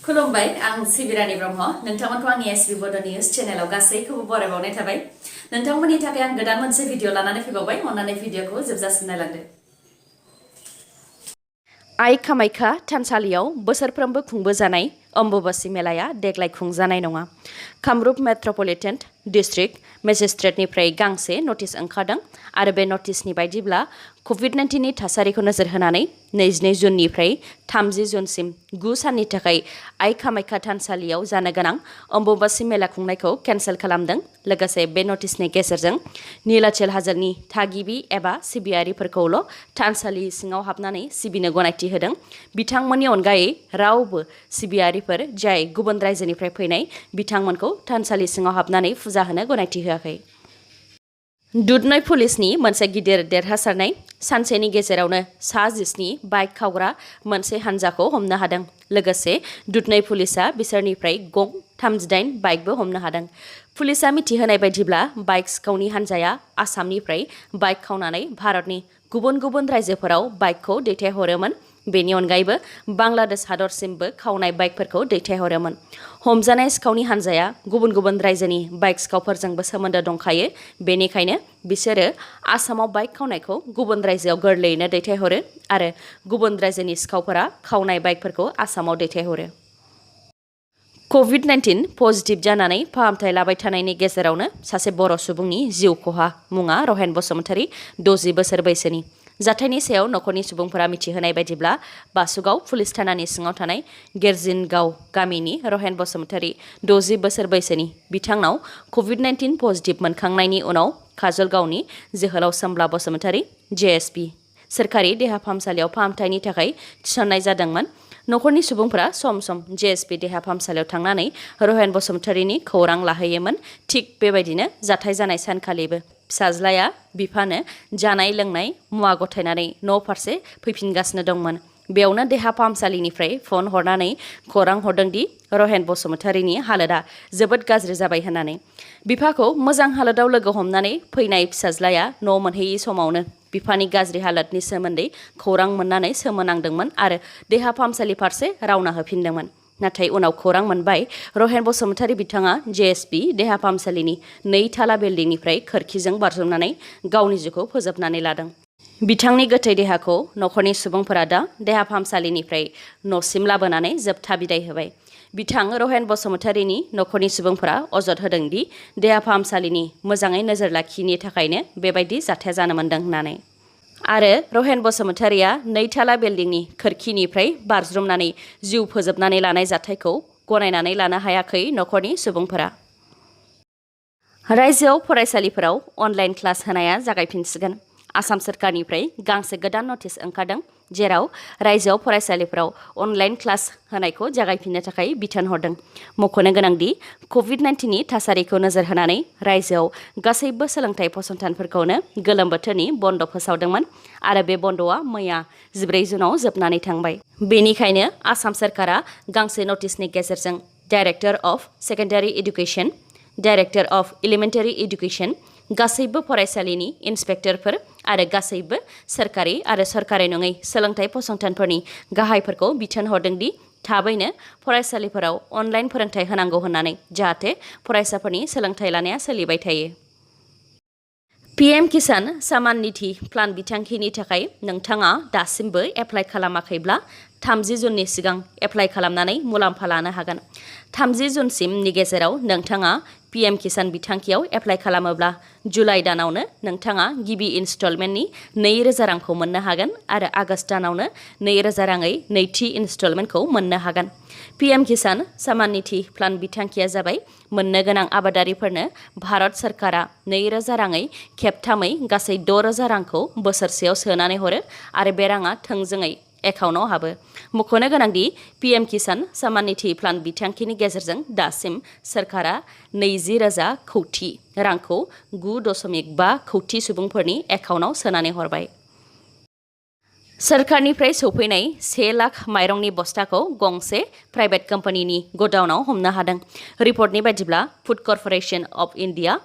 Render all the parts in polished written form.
खुलुमबाय आं सिबिरानि ब्रह्म नोंथांमोनखौ आंनि sbbodonews चेनेलाव गासैखौबो बरायबावनाय थाबाय नोंथांमोननि थाखाय आं गोदान मोनसे भिडिअ लानानै फैबावबाय अन्नानै भिडिअखौ जोबजासिम नायलांदो आइ कामाख्या थानसालियाव बोसोरफ्रोमबो खुंबोजानाय अम्बुबासि मेलाया देग्लाय खुंजानाय नङा कामरुप मेट्रपलिटन डिस्ट्रिक्ट मेजिस्ट्रेटनिफ्राय गांसे नटिस ओंखारदों आरो बे नटिसनि बायदिब्ला Covid19 नि थासारिखौ नोजोर होनानै 22 जुननिफ्राय 30 जुनसिम 9 साननि थाखाय आइ कामाख्या थानसालियाव जानो गोनां अम्बुबासि मेला खुंनायखौ केन्सेल खालामदों लोगोसे बे नटिसनि गेजेरजों नीलाचल हाजोनि थागिबि एबा सिबियारिफोरखौल' थानसालि सिङाव हाबनानै सिबिनो गनायथि होदों बिथांमोननि अनगायै रावबो सिबियारिफोर जाय गुबुन रायजोनिफ्राय फैनाय बिथांमोनखौ थानसालि सिङाव हाबनानै फुजा होनो गनायथि होआखै दुधनৈ पुलिसनि मोनसे गिदिर देरहासारनाय सानसेनि गेजेरावनो सा 17 बाइक खावग्रा मोनसे हानजाखौ हमनो हादों लोगोसे दुधनৈ पुलिसा बिसोरनिफ्राय गं 38 बाइकबो हमनो हादों पुलिसा मिथिहोनाय बायदिब्ला बाइक सिखावनि हानजाया आसामनिफ्राय बाइक खावनानै भारतनि गुबुन गुबुन रायजोफोराव बाइकखौ दैथायहरोमोन बेनि अनगायैबो बांलादेश हादरसिमबो खावनाय बाइकफोरखौ दैथायहरोमोन हमजानाय सिखावनि हानजाया गुबुन गुबुन रायजोनि बाइक सिखावफोरजोंबो सोमोन्दो दंखायो बेनिखायनो बिसोरो आसामाव बाइक खावनायखौ गुबुन रायजोआव गोरलैयैनो दैथायहरो आरो गुबुन रायजोनि सिखावफोरा खावनाय बाइकफोरखौ आसामाव दैथायहरो Covid19 पजिटिभ जानानै फाहामथाय लाबाय थानायनि गेजेरावनो सासे बर' सुबुंनि जिउ खहा मुङा रहेन बसुमतारी 60 बोसोर बैसोनि जाथायनि सायाव नखरनि सुबुंफोरा मिथिहोनाय बायदिब्ला बासुगाव पुलिस थानानि सिङाव थानाय गेरजिनगाव गामिनि रहेन बसुमतारी 60 बोसोर बैसोनि बिथांनाव Covid19 पजिटिभ मोनखांनायनि उनाव काजलगावनि जोहोलाव सोमब्ला बसुमतारी JSP सोरखारि देहा फाहामसालियाव फाहामथायनि थाखाय थिसननाय जादोंमोन नखरनि सुबुंफोरा सम सम JSP देहा फाहामसालियाव थांनानै रहेन बसुमतारीनि खौरां लाहैयोमोन थिग बेबायदिनो जाथाय जानाय सानखालिबो फिसाज्लाया बिफानो जानाय लोंनाय मुवा गथायनानै न' फारसे फैफिनगासिनो दंमोन बेयावनो देहा फाहामसालिनिफ्राय फन हरनानै खौरां हरदोंदि रहेन बसुमतारीनि हालोदा जोबोद गाज्रि जाबाय होननानै बिफाखौ मोजां हालोदाव लोगो हमनानै फैनाय फिसाज्लाया न' मोनहैयै समावनो बिफानि गाज्रि हालोदनि सोमोन्दै खौरां मोननानै सोमोनांदोंमोन आरो देहा फाहामसालि फारसे रावना होफिनदोंमोन नाथाय उनाव खौरां मोनबाय रहेन बसुमतारी बिथाङा JSP देहा फाहामसालिनि 2 थाला बिल्डिंनिफ्राय खोरखिजों बारजुमनानै गावनि जिउखौ फोजोबनानै लादों बिथांनि गोथै देहाखौ नखरनि सुबुंफोरा दा देहा फाहामसालिनिफ्राय न'सिम लाबोनानै जोबथा बिदाय होबाय बिथां रहेन बसुमतारीनि नखरनि सुबुंफोरा अजद होदों दि देहा फाहामसालिनि मोजाङै नोजोर लाखियैनि थाखायनो बेबायदि जाथाया जानो मोन्दों होननानै आरो रहेन बसुमतारीया 2 थाला बिल्डिंनि खोरखिनिफ्राय बारज्रुमनानै जिउ फोजोबनानै लानाय जाथायखौ गनायनानै लानो हायाखै नखरनि सुबुंफोरा रायजोआव फरायसालिफोराव अनलाइन क्लास होनाया जागायफिनसिगोन आसाम सोरखारनिफ्राय गांसे गोदान नटिस ओंखारदों जेराव रायजोआव फरायसालिफोराव अनलाइन क्लास होनायखौ जागायफिननो थाखाय बिथोन हरदों मख'नो गोनांदि Covid19 नि थासारिखौ नोजोर होनानै रायजोआव गासैबो सोलोंथाइ फसंथानफोरखौनो गोलोम बोथोरनि बन्द फोसावदोंमोन आरो बे बन्दआ मैया 14 जुनाव जोबनानै थांबाय बेनिखायनो आसाम सोरखारा गांसे नटिसनि गेजेरजों director of secondary education director of elementary education गासैबो फरायसालिनि इन्सपेक्टरफोर आरो गासैबो सोरखारि आरो सोरखारि नङै सोलोंथाइ फसंथानफोरनि गाहायफोरखौ बिथोन हरदों दि थाबैनो फरायसालिफोराव अनलाइन फोरोंथाय होनांगौ होननानै जाहाथे फरायसाफोरनि सोलोंथाय लानाया सोलिबाय थायो PM किसान समान निधि प्लान बिथांखिनि थाखाय नोंथाङा दासिमबो एप्लाइ खालामाखैब्ला 30 जुननि सिगां एप्लाइ खालामनानै मुलाम्फा लानो हागोन 30 जुनसिमनि गेजेराव नोंथाङा PM किसान बिथांखियाव एप्लाइ खालामोब्ला जुलाइ दानावनो नोंथाङा गिबि इनस्टलमेन्टनि 2000 रांखौ मोननो हागोन आरो आगस्त दानावनो 2000 राङै नैथि इनस्टलमेन्टखौ मोननो हागोन PM किसान समान निधि प्लान बिथांखिया जाबाय मोननो गोनां आबादारिफोरनो भारत सरकारा 2000 राङै खेबथामै गासै 6000 रांखौ बोसोरसेयाव सोनानै हरो आरो बे राङा थोंजोङै एकाउन्टआव हाबो मख'नो गोनांदि PM किसान समान निधि प्लान बिथांखिनि गेजेरजों दासिम सरकारा 20,000 कौटि रांखौ 9.5 कौटि सुबुंफोरनि एकाउन्टआव सोनानै हरबाय सोरखारनिफ्राय सौफैनाय 1 लाख माइरंनि बस्ताखौ गंसे प्राइभेट कम्पानिनि गडाउनाव हमनो हादों रिपर्टनि बायदिब्ला food corporation of India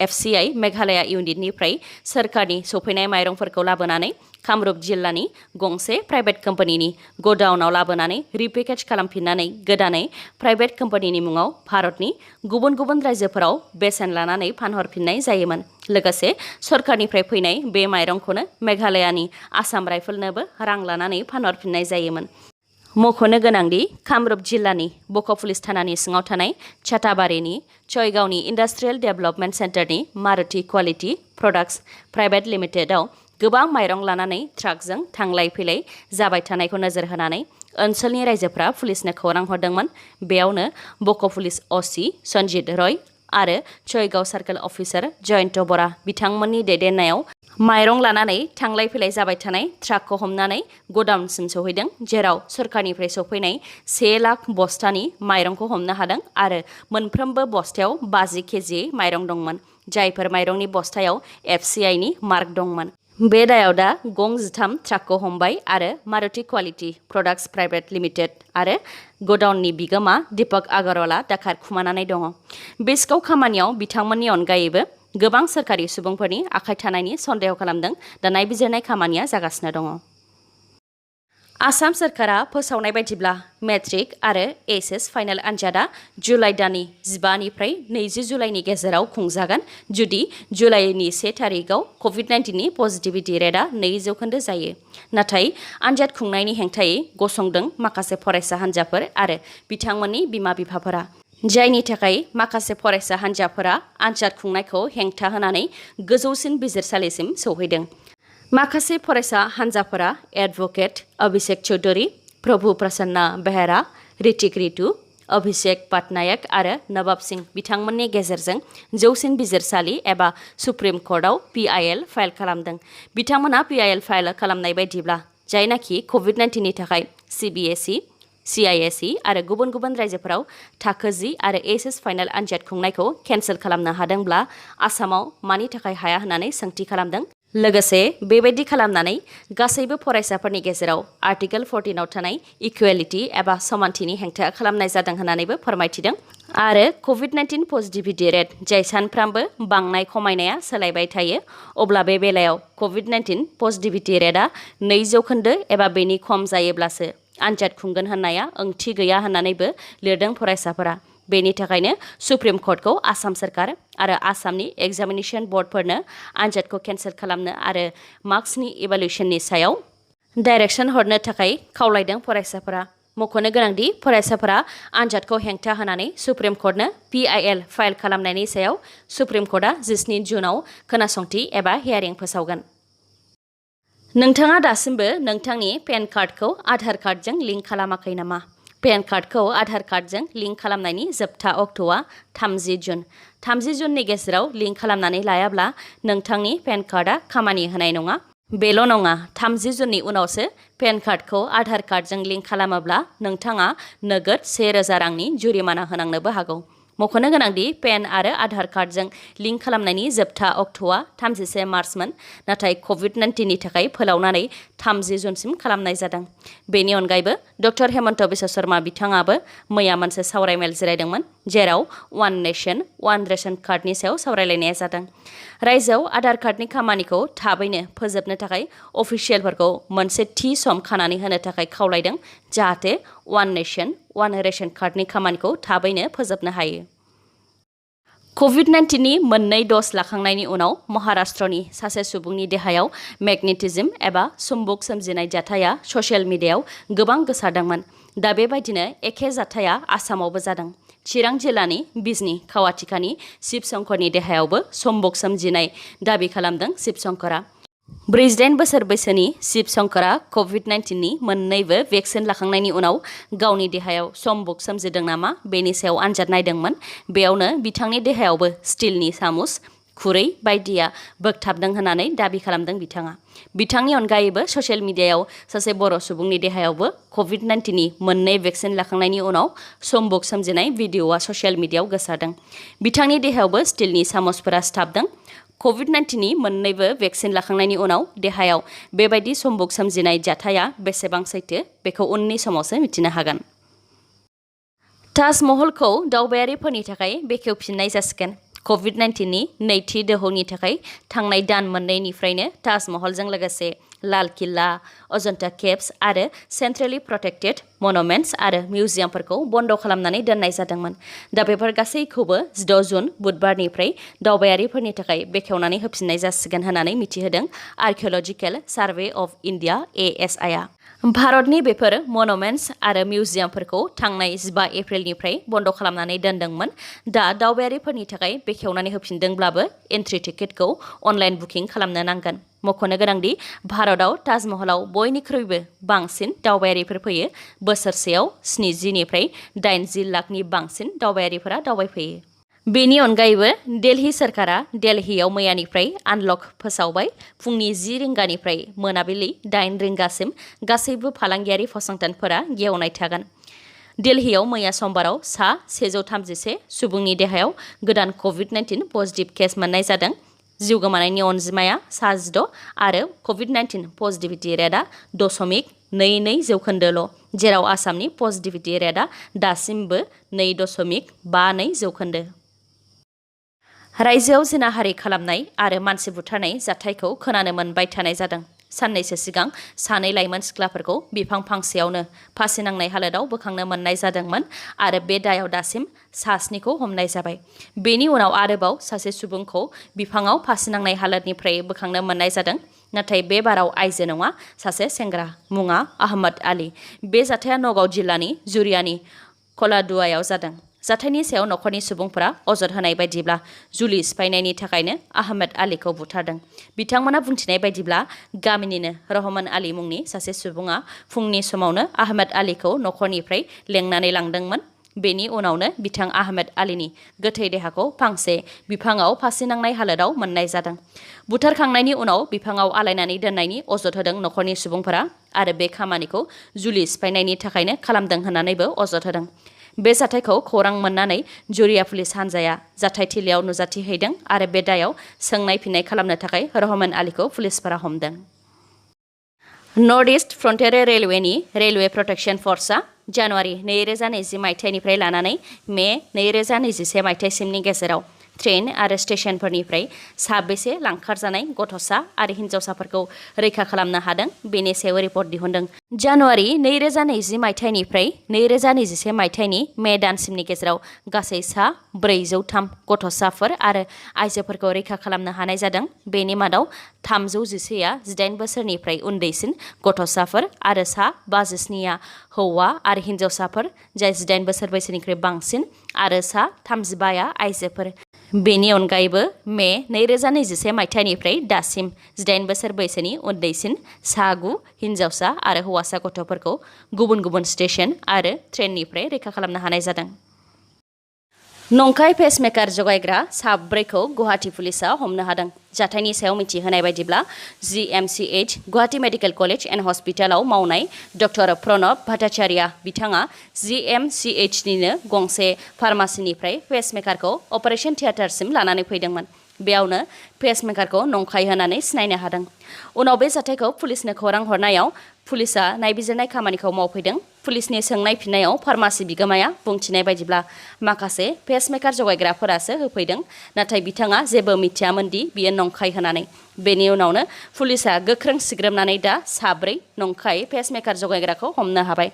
FCI Meghalaya इउनिटनिफ्राय सोरखारनि सफैनाय माइरंफोरखौ लाबोनानै कामरुप जिल्लानि गंसे प्राइभेट कम्पानिनि गडाउनाव लाबोनानै रिपेकेज खालामफिननानै गोदानै प्राइभेट कम्पानिनि मुङाव भारतनि गुबुन गुबुन रायजोफोराव बेसेन लानानै फानहरफिननाय जायोमोन। लोगोसे सरखारनिफ्राय फैनाय बे माइरंखौनो मेघालयानि आसाम राइफलनोबो रां लानानै फानहरफिननाय जायोमोन। मख'नो गोनांदि कामरुप जिल्लानि बक' पुलिस थानानि सिङाव थानाय छाताबारिनि चयगावनि इन्डास्ट्रियेल डेभेलपमेन्ट सेन्टारनि मारुति क्वालिटि प्रडाक्ट्स प्राइभेट लिमिटेडआव गोबां माइरं लानानै ट्राकजों थांलाय फैलाय जाबाय थानायखौ नोजोर होनानै ओनसोलनि रायजोफ्रा पुलिसनो खौरां हरदोंमोन। बेयावनो बक' पुलिस अ.सि. सन्जित रय आरो चयगाव सार्केल अफिसार जयन्त बरा बिथांमोननि दैदेननायाव माइरं लानानै थांलाय फैलाय जाबाय थानाय ट्राकखौ हमनानै गडाउनसिम सौहैदों, जेराव सरखारनिफ्राय सफैनाय 1 लाख बस्थानि माइरंखौ हमनो हादों आरो मोनफ्रोमबो बस्थायाव 50 केजि माइरं दंमोन, जायफोर माइरंनि बस्थायाव FCIनि मार्क दंमोन। बे दायाव दा गं 13 ट्राकखौ हमबाय आरो मारुति क्वालिटि प्रडाक्ट्स प्राइभेट लिमिटेड आरो गडाउननि बिगोमा दीपक आगरवाला दाखार खुमानानै दङ। बे सिखाव खामानियाव बिथांमोननि अनगायैबो गोबां सोरखारि सुबुंफोरनि आखाइ थानायनि सन्देह खालामदों। दा नायबिजिरनाय खामानिया जागासिनो दङ। आसाम सोरखारा फोसावनाय बायदिब्ला मेट्रिक आरो HS फाइनाल आनजादा जुलाइ दाननि 15 निफ्राय 20 जुलाइनि गेजेराव खुंजागोन, जुदि जुलाइनि 1 थारिखआव COVID-19 नि पजिटिभिटि रेटआ 2% जायो। नाथाय आनजाद खुंनायनि हेंथायै गसंदों माखासे फरायसा हान्जाफोर आरो बिथांमोननि बिमा-बिफाफोरा, जायनि थाखाय माखासे फरायसा हान्जाफोरा आनजाद खुंनायखौ हेंथा होनानै गोजौसिन बिजिरसालिसिम सौहैदों। माखासे फरायसा हान्जाफोरा एडभोकेट अभिषेक चौधुरी, प्रभु प्रसन्ना बेहेरा, ऋतिक रितु, अभिषेक पटनायक आरो नवाब सिंह बिथांमोननि गेजेरजों जौसिन बिजिरसालि एबा सुप्रिम कर्टआव PIL फाइल खालामदों। बिथांमोना PIL फाइल खालामनाय बायदिब्ला जायनाखि COVID-19 नि थाखाय CBSE, CISE आरो गुबुन गुबुन रायजोफोराव थाखो 10 आरो HS फाइनाल आनजाद खुंनायखौ केन्सेल खालामनो हादोंब्ला आसामाव मानि थाखाय हाया होननानै सोंथि खालामदों। लोगोसे बेबायदि खालामनानै गासैबो फरायसाफोरनि गेजेराव आर्टिकेल 14 आव थानाय इकुवेलिटि एबा समानथिनि हेंथा खालामनाय जादों होननानैबो फोरमायथिदों। आरो COVID-19 पजिटिभिटि रेट जाय सानफ्रामबो बांनाय खमायनाया सोलायबाय थायो, अब्ला बे बेलायाव COVID-19 पजिटिभिटि रेटआ 2% एबा बेनि खम जायोब्लासो आनजाद खुंगोन होननाया ओंथि गैया होननानैबो लिरदों फरायसाफोरा। बेनि थाखायनो सुप्रिम कर्टखौ आसाम सोरखार आरो आसामनि एग्जामिनेशन बर्डफोरनो आनजादखौ केन्सेल खालामनो आरो मार्क्सनि इभालुएसननि सायाव डाइरेक्सन हरनो थाखाय खावलायदों फरायसाफोरा। मख'नो गोनांदि फरायसाफोरा आनजादखौ हेंथा होनानै सुप्रिम कर्टनो PIL फाइल खालामनायनि सायाव सुप्रिम कर्टआ 17 जुनाव खोनासंथि एबा हियारिं फोसावगोन। नोंथाङा दासिमबो नोंथांनि पेन कार्डखौ आधार कार्डजों लिंक खालामाखै नामा? पेन कार्डखौ आधार कार्डजों लिंक खालामनायनि जोबथा अक्ट'आ 30 जुन। 30 जुननि गेजेराव लिंक खालामनानै लायाब्ला नोंथांनि पेन कार्डआ खामानि होनाय नङा। बेल' नङा, 30 जुननि उनावसो पेन कार्डखौ आधार कार्डजों लिंक खालामोब्ला नोंथाङा नोगोद 1000 रांनि जुरिमाना होनांनोबो हागौ। मख'नो गोनांदि पेन आरो आधार कार्डजों लिंक खालामनायनि जोबथा अक्ट'आ 31 मार्चमोन, नाथाय COVID-19 नि थाखाय फोलावनानै 30 जुनसिम खालामनाय जादों। बेनि अनगायैबो डक्टर हेमन्त बिश्व शर्मा बिथाङाबो मैया मोनसे सावरायमेल जिरायदोंमोन, जेराव वान नेशन वान रेशन कार्डनि सायाव सावरायलायनाया जादों। रायजोआव आधार कार्डनि खामानिखौ थाबैनो फोजोबनो थाखाय अफिसियेलफोरखौ मोनसे थि सम खानानै होनो थाखाय खावलायदों, जाहाथे वान नेशन वान रेशन कार्डनि खामानिखौ थाबैनो फोजोबनो हायो। COVID-19 नि मोननै द'ज लाखांनायनि उनाव महाराष्ट्रनि सासे सुबुंनि देहायाव मेगनेटिज्म एबा चुम्बक सोमजिनाय जाथाया ससियेल मिडियायाव गोबां गोसारदोंमोन। दा बेबायदिनो एखे जाथाया आसामावबो जादों। चिरां जिल्लानि बिजनी खावाटिकानि शिव शंकरनि देहायावबो चुम्बक सोमजिनाय दाबि खालामदों शिव शंकरा। 48 बोसोर बैसोनि शिव शंकरा COVID-19 नि मोननैबो भेक्सिन लाखांनायनि उनाव गावनि देहायाव चुम्बक सोमजिदों नामा बेनि सायाव आनजाद नायदोंमोन। बेयावनो बिथांनि देहायावबो स्टिलनि सामुस, खुरै बायदिया बोगथाबदों होननानै दाबि खालामदों बिथाङा। बिथांनि अनगायैबो ससियेल मिडियायाव सासे बर' सुबुंनि देहायावबो COVID-19 नि मोननै भेक्सिन लाखांनायनि उनाव चुम्बक सोमजिनाय भिडिअ'आ ससियेल मिडियायाव गोसारदों। बिथांनि देहायावबो स्टिलनि सामुसफोरा सिथाबदों। COVID-19 नि मोननैबो भेक्सिन लाखांनायनि उनाव देहायाव बेबायदि चुम्बक सोमजिनाय जाथाया बेसेबां सैथो बेखौ उननि समावसो मिथिनो हागोन। ताजमहलखौ दावबायारिफोरनि थाखाय बेखेवफिननाय जासिगोन। Covid19 नि नैथि दोहौनि थाखाय थांनाय दान मोननैनिफ्रायनो ताजमहलजों लोगोसे लाल किल्ला, अजन्ता केव्स आरो सेन्ट्रेलि प्रोटेक्टेड मनुमेन्ट्स आरो मिउजियामफोरखौ बन्द खालामनानै दोननाय जादोंमोन। दा बेफोर गासैखौबो 16 जुन बुधबारनिफ्राय दावबायारिफोरनि थाखाय बेखेवनानै होफिननाय जासिगोन होननानै मिथिहोदों आर्किअलजिकेल सार्भे अफ इन्डिया ASI आ। भारतनि बेफोर मनुमेन्ट्स आरो मिउजियामफोरखौ थांनाय 15 एप्रिलनिफ्राय बन्द खालामनानै दोनदोंमोन। दा दावबायारिफोरनि थाखाय बेखेवनानै होफिनदोंब्लाबो एन्ट्रि टिकेटखौ अनलाइन बुकिं खालामनो नांगोन। मख'नो गोनांदि भारतआव ताजमहलाव बयनिख्रुइबो बांसिन दावबायारिफोर फैयो। बोसोरसेयाव 70 निफ्राय 80 लाखनि बांसिन दावबायारिफोरा दावबायफैयो। बेनि अनगायैबो दिल्ली सोरखारा दिल्लीयाव मैयानिफ्राय आनलक फोसावबाय। फुंनि 10 रिंगानिफ्राय मोनाबिलि 8 रिंगासिम गासैबो फालांगियारि फसंथानफोरा गेवनाय थागोन। दिल्लीयाव मैया समबाराव सा 131 सुबुंनि देहायाव गोदान Covid19 पजिटिभ केस मोननाय जादों। जिउ गोमानायनि अनजिमाया 16 आरो Covid19 पजिटिभिटि रेटआ 0.22%, जेराव आसामनि पजिटिभिटि रेटआ दासिमबो 2.52%। रायजोआव जिनाहारि खालामनाय आरो मानसि बुथारनाय जाथायखौ खोनानो मोनबाय थानाय जादों। साननैसो सिगां सानै लाइमोन सिख्लाफोरखौ बिफां फांसेयावनो फासि नांनाय हालोदाव बोखांनो मोननाय जादोंमोन आरो बे दायाव दासिम 7 खौ हमनाय जाबाय। बेनि उनाव आरोबाव सासे सुबुंखौ बिफाङाव फासि नांनाय हालोदनिफ्राय बोखांनो मोननाय जादों। नाथाय बे बाराव आइजो नङा, सासे सेंग्रा, मुङा आहमद आली। बे जाथाया नगाव जिल्लानि जुरियानि कलादुवायाव जादों। जाथायनि सायाव नखरनि सुबुंफोरा अजद होनाय बायदिब्ला जुलि सिफायनायनि थाखायनो आहमद आलीखौ बुथारदों। बिथांमोना बुंथिनाय बायदिब्ला गामिनिनो रहमान आली मुंनि सासे सुबुङा फुंनि समावनो आहमद आलीखौ नखरनिफ्राय लेंनानै लांदोंमोन। बेनि उनावनो बिथां आहमद आलीनि गोथै देहाखौ फांसे बिफाङाव फासि नांनाय हालोदाव मोननाय जादों। बुथारखांनायनि उनाव बिफाङाव आलायनानै दोननायनि अजद होदों नखरनि सुबुंफोरा आरो बे खामानिखौ जुलि सिफायनायनि थाखायनो खालामदों होननानैबो अजद होदों। बे जाथायखौ खौरां मोननानै जुरिया पुलिस हान्जाया जाथायथिलियाव नुजाथिहैदों आरो बे दायाव सोंनाय फिन्नाय खालामनो थाखाय रहमान आलीखौ पुलिसफोरा हमदों। नर्थ इस्ट फ्रन्टियर रेलवेनि रेलवे प्रोटेक्शन फर्सआ जानुवारि 2020 मायथाइनिफ्राय लानानै मे 2021 मायथाइसिमनि गेजेराव ट्रेन आरो स्टेशनफोरनिफ्राय साबेसे लांखारजानाय गथ'सा आरो हिन्जावसाफोरखौ रैखा खालामनो हादों बेनि सायाव रिपर्ट दिहुनदों। जानुवारि 2020 मायथाइनिफ्राय 2021 मायथाइनि मे दानसिमनि गेजेराव गासै सा 403 गथ'साफोर आरो आइजोफोरखौ रैखा खालामनो हानाय जादों। बेनि मादाव 311आ 18 बोसोरनिफ्राय उन्दैसिन गथ'साफोर आरो सा 57आ हौवा आरो हिन्जावसाफोर जाय 18 बोसोर बैसोनिख्रुइ बांसिन आरो सा 35आ आइजोफोर। बेनि अनगायैबो मे 2021 मायथाइनिफ्राय दासिम 18 बोसोर बैसोनि उन्दैसिन सा 9 हिन्जावसा आरो हौवासा गथ'फोरखौ गुबुन गुबुन स्टेशन आरो ट्रेननिफ्राय रैखा खालामनो हानाय जादों। नंखाय पेसमेकार जगायग्रा सा 4खौ गुवाहाटी पुलिसआ हमनो हादों। जाथायनि सायाव मिथिहोनाय बायदिब्ला GMCH Guwahati medical college and हस्पिटालाव मावनाय डक्टर प्रणब भट्टाचार्या बिथाङा GMCHनिनो गंसे फार्मासिनिफ्राय पेसमेकारखौ अपारेशन थियेटारसिम लानानै फैदोंमोन। बेयावनो पेसमेकारखौ नंखाय होनानै सिनायनो हादों। उनाव बे जाथायखौ पुलिसनो खौरां हरनायाव पुलिसआ नायबिजिरनाय खामानिखौ मावफैदों। पुलिसनि सोंनाय फिननायाव फार्मासि बिगोमाया बुंथिनाय बायदिब्ला माखासे पेसमेकार जगायग्राफोरासो होफैदों, नाथाय बिथाङा जेबो मिथियामोन दि बियो नंखाय होनानै। बेनि उनावनो पुलिसआ गोख्रों सिग्रोमनानै दा सा 4 नंखाय पेसमेकार जगायग्राखौ हमनो हाबाय।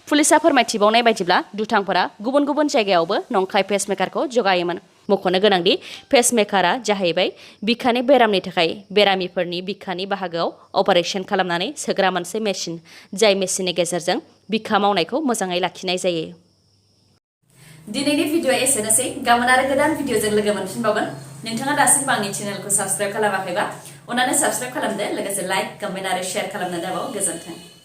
पुलिसआ फोरमायथिबावनाय बायदिब्ला दुथांफोरा गुबुन गुबुन जायगायावबो नंखाय पेसमेकारखौ जगायोमोन। मख'नो गोनांदि पेसमेकारा जाहैबाय बिखानि बेरामनि थाखाय बेरामिफोरनि बिखानि बाहागोआव अपारेशन खालामनानै सोग्रा मोनसे मेसिन, जाय मेसिननि गेजेरजों बिखा मावनायखौ मोजाङै लाखिनाय जायो। दिनैनि भिडिअ'आ एसेनोसै। गाबोन आरो गोदान भिडिअ'जों लोगो मोनफिनबावगोन। नोंथाङा दासिमबो आंनि चेनेलखौ साबस्क्राइब खालामाखैबा अन्नानै साबस्क्राइब खालामदो, लोगोसे लाइक, कमेन्ट आरो शेयार खालामनो दाबाव। गोजोन्थों।